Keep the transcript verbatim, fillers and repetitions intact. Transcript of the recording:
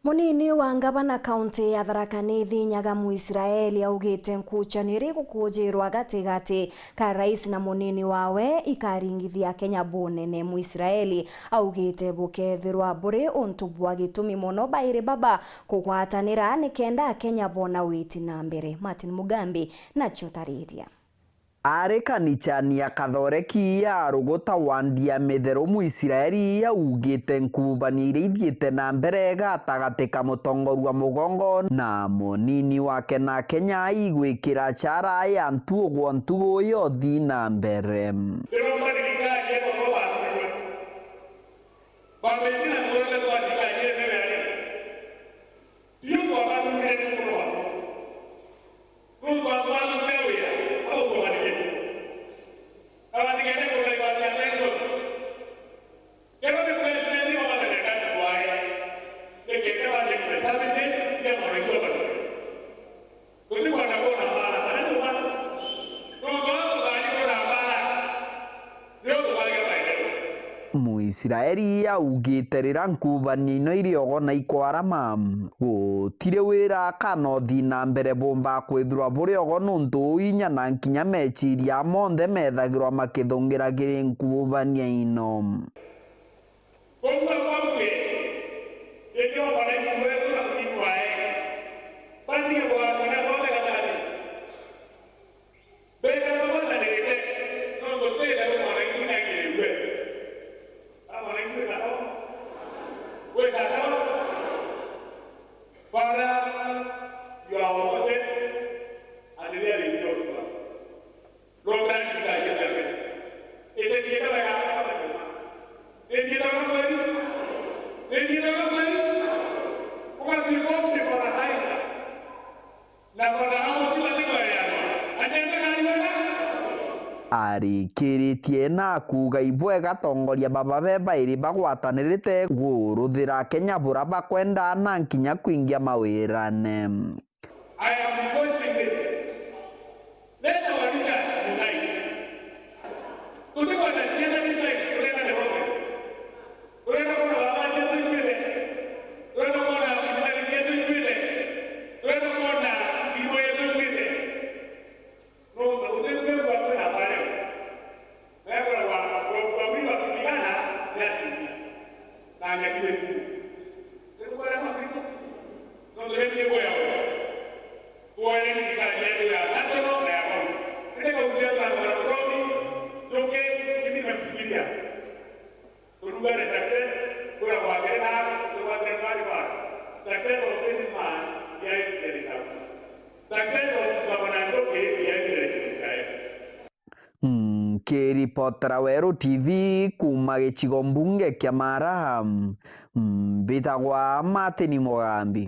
Munini wa ngavana kaunti ya Tharaka Nithi Nyaga Muisraeli augite nkucanio iria igukujirwa gatigati ka rais na munini wawe ikaringithia Kenya bunene. Muisraeli augite bukethirwa buri untu bwa gitumi mono bairi baba kugwatanira nikenda Akenya bona witi na mbere. Martin Mugambi nacio tariria. Ari kanichani ya Kathoreki ya Ruguta wandi ya Mitheru, Muisraeli augite nkubania iria ithiite na mbere gatagati ka mutongorua Mugongo na munini wake na Kenya igwikira chara ya ntuugwa ntugu yo thi na mbere. Kiromba thirikari ya baba bathurwe. Baba itina tuweke kwa thirikari ya mbere ari. Tiu kwabathurire ni kurwa. Nuntu atwathurire wira, aucokanire. Na batigere kugairwa attention. Kero ni president wa mathekati kwae. Nikenda bathekere services, ya mwananchi wa Mathare. Tutikwenda kwona mbara, kana ni uma. Nuntu aa tukaari kwona mbara, nio tukaria maendeleo. Muisraeli augite rira nkubania ino iri ogo na ikwarama, gutiri wira kana uthi na mbere bumba kwithirwa buri ogo, nuntu uu inya na nkinya meciria monthe methagirwa makithungira kiri nkubania ino. Koguo bamwe, indi omo rais wetu na munini wae, batige kugakwira bonthe gatati. Beka bamwe na nirite, nontu twina ri mwananchi nagirwe. A mwananchi wi sawa? Wi sawa? Father, you are our Moses, and we are the Joshua. Rwanda ikagia mbere. Ite thieta wega. Ni thieta wa kweli? Ni thieta wa kweli? Ugatwika uti paradise. Na bwana wao ti bati kwa yao. Atende kali wega. Arikiritie na kuuga ibwega atongoria baba be bairi bagwatanirite guruthira Kenya bura bakwenda na nkinya kwingia mawirane. I am requesting this. Let our leaders unite. Tutikwenda siasa this time, turenda development. Turenda kuona baba yetu itwire. Turenda kuona thirikari yetu itwire. Turenda kuona kilimo yetu itwire. No, no, no, no, no, no, no, no, no. Naekoragwa wawili wakipigana, ni asilimia. Na angekile tu. Ndio kwa mazizo. Ndio ndio kwa yao. Kwa ile ni kali yetu ya national na ya county. Ile kwa usiana na Nairobi, Joke, mimi namshikilia. Turuga ni success, kwa kwa kile na kwa kile na kwa. Success of any man, ya ile ni sawa. Success of Governor Joke, ya ile ni sawa. Nkiripotera Weru T V kuuma gicigo mbunge kia Mara, mbitagwa Martin Mugambi.